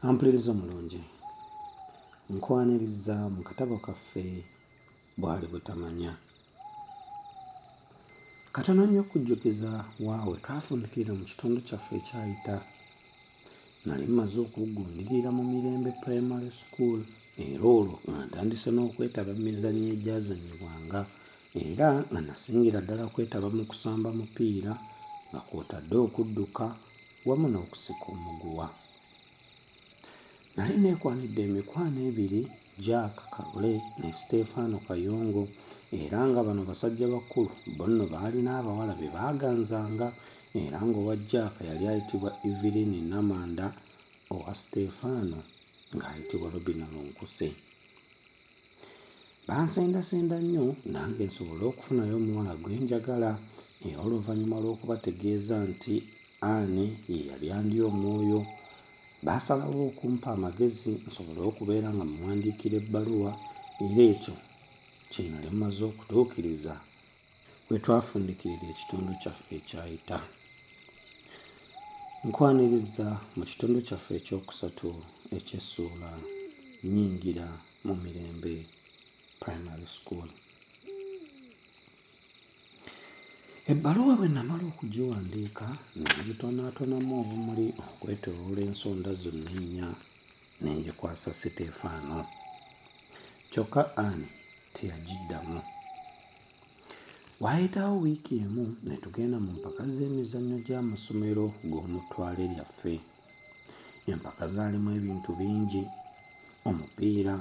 Ampuliriza omulungi, nkwaniriza mu katabo kaffe Bwali Butamanya. Katono nnyo okujjukiza wa we twafundikirira mu kitundu kyaffe ekyayita. Nali mmaze okuggundirira mu Mirembe Primary School era olwo nga ntandise n'okwetaba mu mizannyo egyazannyibwanga era nga nasingira ddala kwetaba mu kusamba mupiira nga kw'otadde okudduka wamu n'okusika omuguwa. Nali neekwanidde emikwano ebiri, Jack Kalule ne Siteefano Kayongo era nga bano basajja bakulu bo nno baalina abawala be baaganzanga era ng'owa Jack yali ayitibwa Evelyn Namanda, owa Siteefano ng'ayitibwa Robina Lunkuse. Bansendasenda nnyo nange nsobole okufunayo omuwala gwe njagala era oluvannyuma lw'okubategeeza nti Ann ye yali andya omwoyo, baasalawo okumpa amagezi nsobole okubeera nga mmuwandiikira ebbaluwa era ekyo kye nnali mmaze okutuukiriza we twafundikirira ekitundu kyaffe ekyayita. Nkwaniriza mu kitundu kyaffe ekyokusatu eky'essuula Nnyingira mu Mirembe Primary School. Ebbaluwa bwe namala okugiwandiika ne ngitonaatonamu obumuli okwetooloola ensonda zonna ennya ne ngikwasa Siteefano. Kyokka Ann teyagiddamu. Waayitawo wiiki emu ne tugenda mu mpaka z'emizannyo gy'amasomero g'omu ttwale lyaffe. Empaka zaalimu ebintu bingi, omupiira,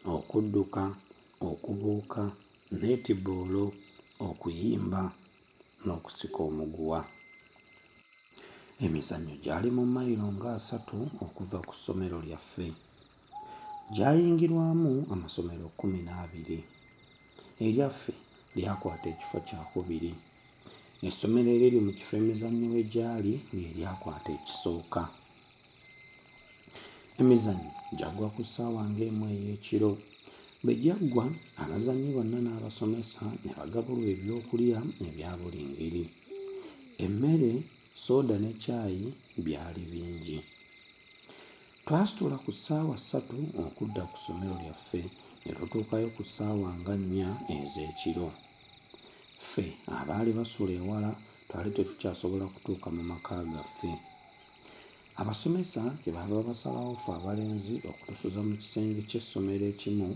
okudduka, okubuuka, neetiboolo, okuyimba n'okusika omuguwa. Emizannyo gyali mu mayiro ng'asatu okuva ku ssomero lyaffe. Gyayingirwamu amasomero 12. Eryaffe lyakwata ekifo kyakubiri. Essomero eriri mu kifo emizannyo we gyali lye lyakwata ekisooka. Emizannyo gyaggwa ku ssaawa ng'emu ey'ekiro. Bwe gyaggwa, abazannyi bonna n'abasomesa ne bagabulwa ebyokulya ebya buli ngeri. Emmere, sooda ne caayi byali bingi. Twasitula ku ssaawa ssatu okudda ku ssomero lyaffe ne tutuukayo ku ssaawa nga nnya ez'ekiro. Ffe abaali basula ewala twali tetukyasobola kutuuka mu maka gaffe. Abasomesa kye baava basalawo ffe abalenzi okutusuza mu kisenge ky'essomero ekimu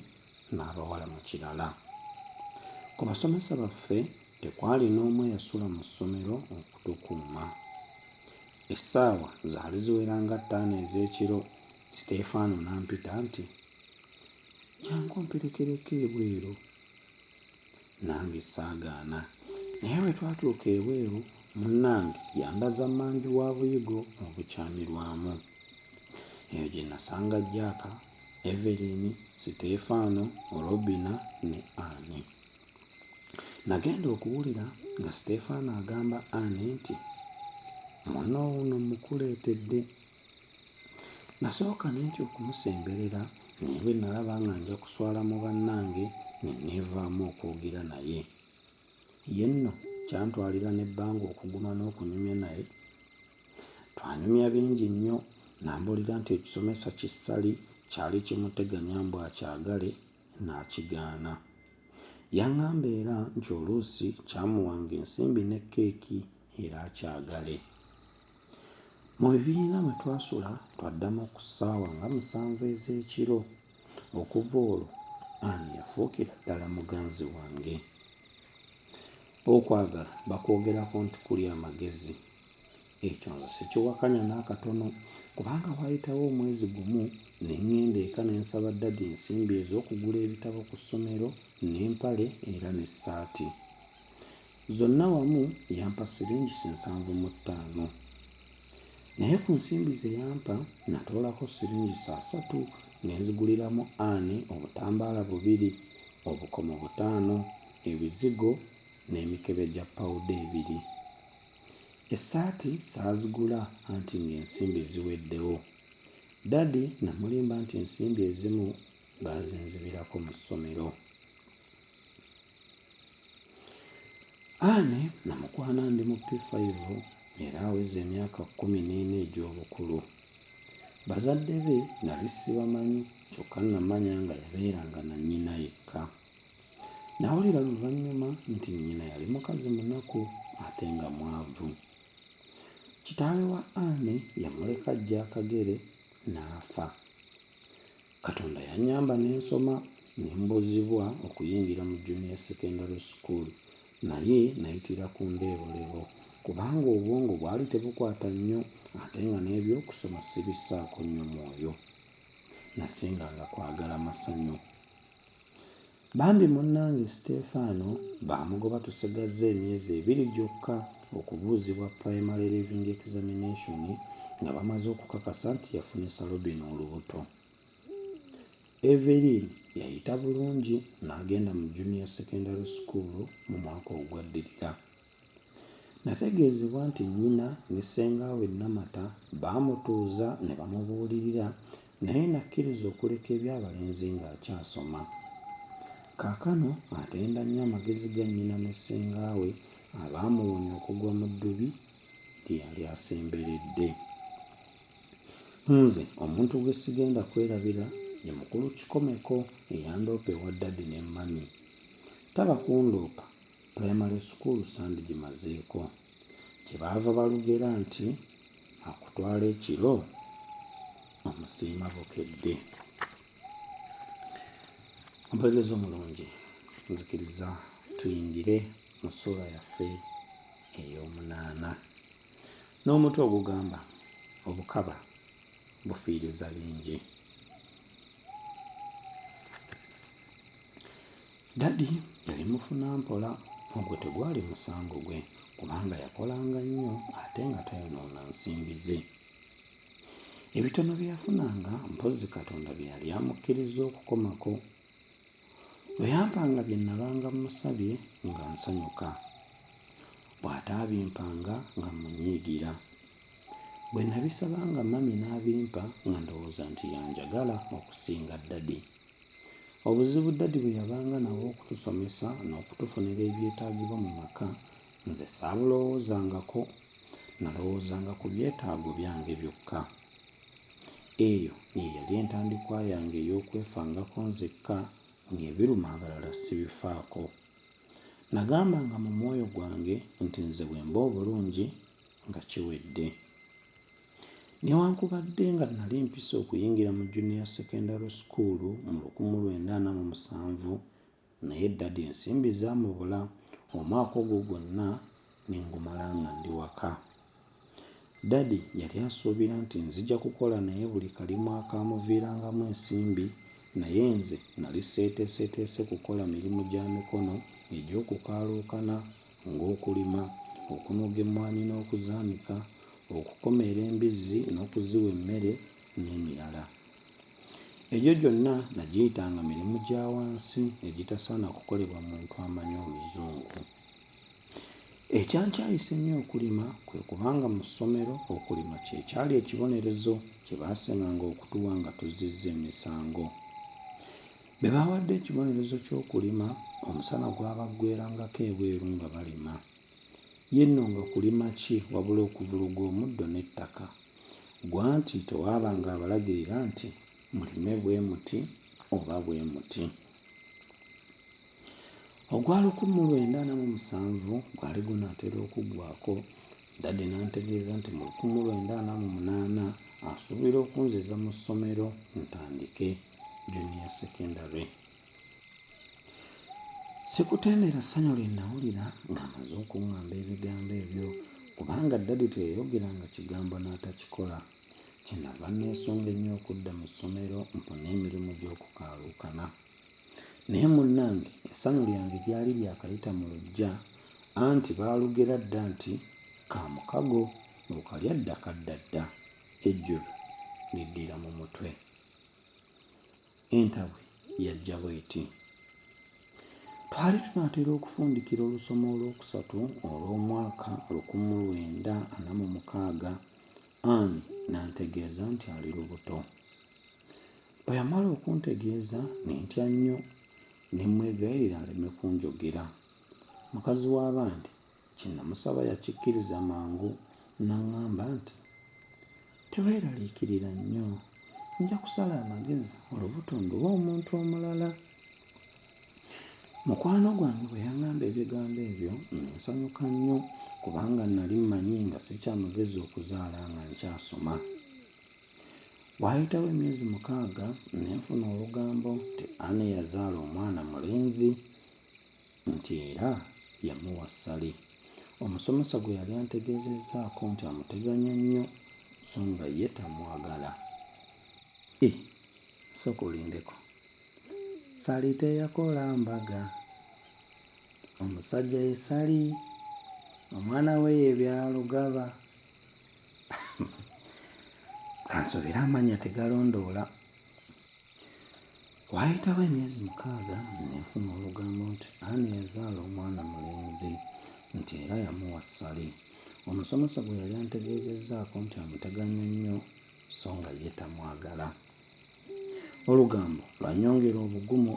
n'abawala mu kirala. Ku basomesa baffe tekwali n'omu eyasula mu ssomero okutukuuma. Essaawa zaali ziwera nga ttaano ez'ekiro, Siteefano n'ampita nti, Jangu omperekereko ebweru. Nange saagaana. Naye bwe twatuuka ebweru, munnange yandaza mmanju wa buyigo obukyamirwamu. Eyo gye nasanga Jack, Evelyn, Siteefano, Robina ne Ann. Nagenda okuwulira nga Siteefano agamba Ann nti, Munno wuuno mmukuleetedde. Nasooka ne ntya okumusemberera naye bwe nalaba nga nja kuswala mu bannange ne neevaamu okwogera naye. Ye nno kyantwalira n'ebbanga okuguma n'okunyumya naye. Twanyumya bingi nnyo n'ambuulira nti ekisomesa ki Ssali kyali kimuteganya mbu akyagale n'akigaana. Yang'amba era nti oluusi kyamuwanga ensimbi ne keeki era akyagale. Mu bibiina mwe twasula twaddamu ku ssaawa nga musanvu ez'ekiro. Okuva olwo Ann yafuukira ddala muganzi wange. Okwagala bakwogerako nti kulya amagezi. Ekyo nze sikiwakanya n'akatono kubanga waayitawo omwezi gumu ne ng'enda eka ne nsaba ddadi ensimbi ez'okugula ebitabo ku ssomero n'empale era n'essaati. Zonna wamu yampa siringisi 75. Naye ku nsimbi ze yampa natoolako siringisi asatu ne nziguliramu Ann obutambaala bubiri, obukomo butaano, ebizigo n'emikebe gya pawuda ebiri. Essaati saazigula anti ng'ensimbi ziweddewo. Ddadi namulimba nti ensimbi ezimu baazinzibirako mu ssomero. Anne namukwana ndi mu P5 era aweza emyaka 14 egy'obukulu. Bazadde be nali sibamanyi kyokka namanya nga yabeeranga na nnyina yekka. Nawulira luvannyuma nti nnyina yali mukazi munaku ate nga mwavu. Kitaawe wa Anne yamuleka ajja akagere n'afa. Katonda yannyamba ne nsoma ne mbuzibwa okuyingira mu Junior Secondary School naye nayitira ku ndeebolebo kubanga obwongo bwali tebukwata nnyo ate nga n'ebyokusoma sibissaako nnyo mwoyo. Nasinganga kwagala masanyu. Bambi munnange Siteefano baamugoba tusigazza emyezi ebiri gyokka okubuuzibwa Primary Leaving Examination nga bamaze okukakasa nti yafunisa Robina olubuto. Evelyn yayita bulungi n'agenda mu Junior Secondary School mu mwaka ogwaddirira. Nategeezebwa nti nnyina ne ssengaawe Namata baamutuuza ne bamubuulirira naye n'akkiriza okuleka eby'abalenzi ng'akyasoma. Kaakano atenda nnyo amagezi ga nnyina ne ssengaawe abaamuwonya okugwa mu ddubi lye yali asemberedde. Nze omuntu gwe sigenda kwerabira ye mukulu Kikomeko eyandoopa ewa Daddy ne Mummy. Taba kundoopa, Pulayimale sukuulu sandigimazeeko. Kye baava balugera nti akutwala ekiro omusiima bukedde. Omuweereza omulungi, nzikiriza tuyingire mu ssuula yaffe ey'omunaana n'omutwe ogugamba obukaba bufiiriza bingi. Dadi yali mufunampola, ogwo tegwali musango gwe kubanga yakolanga nnyo ate nga tayonoona nsimbi ze. Ebitono bye yafunanga mpozzi Katonda bye yali amukkirizza okukomako. Bwe yampanga bye nnabanga mmusabye nga nsanyuka, bw'ataabimpanga nga mmunyiigira. Bwe nabisabanga mummy n'abimpa nga ndowooza nti y'anjagala okusinga dadi. Obuzibu Daddy bwe yabanga nabwo okutusomesa n'okutufunira ebyetaagibwa mu maka nze saabulowoozangako. Nalowoozanga ku byetaago byange byokka. Eyo ye yali entandikwa yange ey'okwefangako nzekka ng'ebiruma abalala sibifaako. Nagambanga mu mwoyo gwange nti nze bwe mba obulungi nga kiwedde. Newankubadde nga nali mpise okuyingira mu Junior Secondary School mu 1947 naye Daddy ensimbi zaamubula omwaka ogwo gwonna ne ngumala nga ndi waka. Daddy yali asuubira nti nzija kukola naye buli kalimu akaamuviirangamu ensimbi naye nze nali seeteeseteese kukola mirimu gya mikono egy'okukaaluukana ng'okulima, okunoga emmwanyi n'okuzaanika, okukomeera embizzi n'okuziwa emmere n'emirala. Egyo gyonna nagiyitanga mirimu gya wansi egitasaana kukolebwa muntu amanyi Oluzungu. Ekyankyayisa ennyo okulima kwe kuba nga mu ssomero okulima kye kyali ekibonerezo kye baasinganga okutuwa nga tuzzizza emisango. Be baawadde ekibonerezo ky'okulima, omusana gwabaggweerangako ebweru nga balima. Ye nno nga kulima ki wabula okuvuluga omuddo n'ettaka! Ggwe anti tewaabanga abalagirira nti mulime bwe muti oba bwe muti. Ogwa 1947 gwali gunaatera okuggwaako, Daddy n'antegeeza nti mu 1948 asuubira okunziza mu ssomero ntandike Junior Secondary. Sikutendera ssanyu lye nnawulira ng'amaze okungamba ebigambo ebyo kubanga Daddy teyayogeranga kigambo n'atakikola. Kye nnava nneesunga ennyo okudda mu ssomero mpone emirimu gy'okukaaluukana. Naye munnange essanyu lyange lyali lyakayita mu luggya anti baalugera dda nti ka mukago okalya dda kadda dda, ejjulu liddira mu mutwe. Entabwe yajja bw'eti. Twali tunaatera okufundikira olusoma olwokusatu olw'omwaka 1946, Ann n'antegeeza nti ali lubuto. Bwe yamala okuntegeeza ne ntya nnyo ne mmwegayirira aleme kunjogera. Mukazi w'abandi kye namusaba yakikkiriza mangu n'aŋŋamba nti, Teweeraliikirira nnyo, nja kusala amagezi olubuto nduwe omuntu omulala. Mukwano gwange bwe yang'amba ebigambo ebyo ne nsanyuka nnyo kubanga nnali mmanyi nga si kya magezi okuzaala nga nkyasoma. Waayitawo emyezi mukaaga ne nfuna olugambo nti Anne yazaala omwana mulenzi nti era yamuwa Ssali, omusomesa gwe yali antegeezezzaako nti amuteganya nnyo so nga ye tamwagala. Ii, Sooka olindeko. Ssali teyakola mbaga. Omusajja ye Ssali, omwana we ye Byalugaba. Kansuubire amannya tegalondoola. Waayitawo emyezi mukaaga ne nfuna olugambo nti Anne yazaala omwana mulenzi nti era yamuwa Ssali, omusomesa gwe yali antegeezezzaako nti amuteganya nnyo so nga ye tamwagala. Olugambo lwannyongera obugumu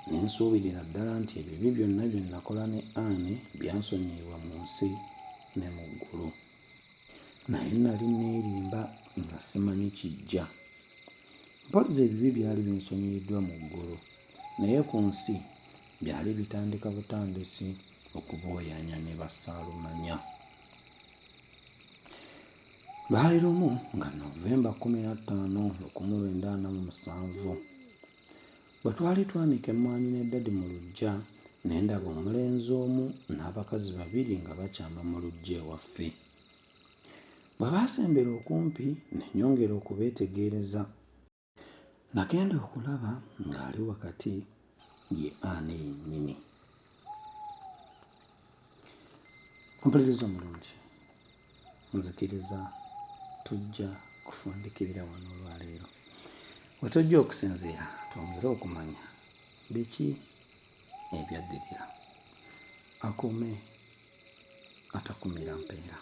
ne nsuubirira ddala nti ebibi byonna bye nakola ne Anne byansonyiyibwa mu nsi ne mu ggulu. Naye nnali nneerimba nga simanyi kijja. Mpozzi ebibi byali binsonyiyiddwa mu ggulu, naye ku nsi byali bitandika butandisi okubooyanya ne bassaalumanya. Lwali lumu nga Novemba 15, 1947, bwe twali twanika emmwanyi ne Dadi mu luggya ne ndaba omulenzi omu n'abakazi babiri nga bakyama mu luggya ewaffe. Bwe baasembera okumpi ne nnyongera okubeetegereza. Nagenda okulaba ng'ali wakati ye Anne yennyini. Ompuliriza omulungi, nzikiriza tujja kufundikirira wano olwaleero. We tujja okusinziira twongere okumanya biki ebyaddirira. Akuume atakumira mpeera.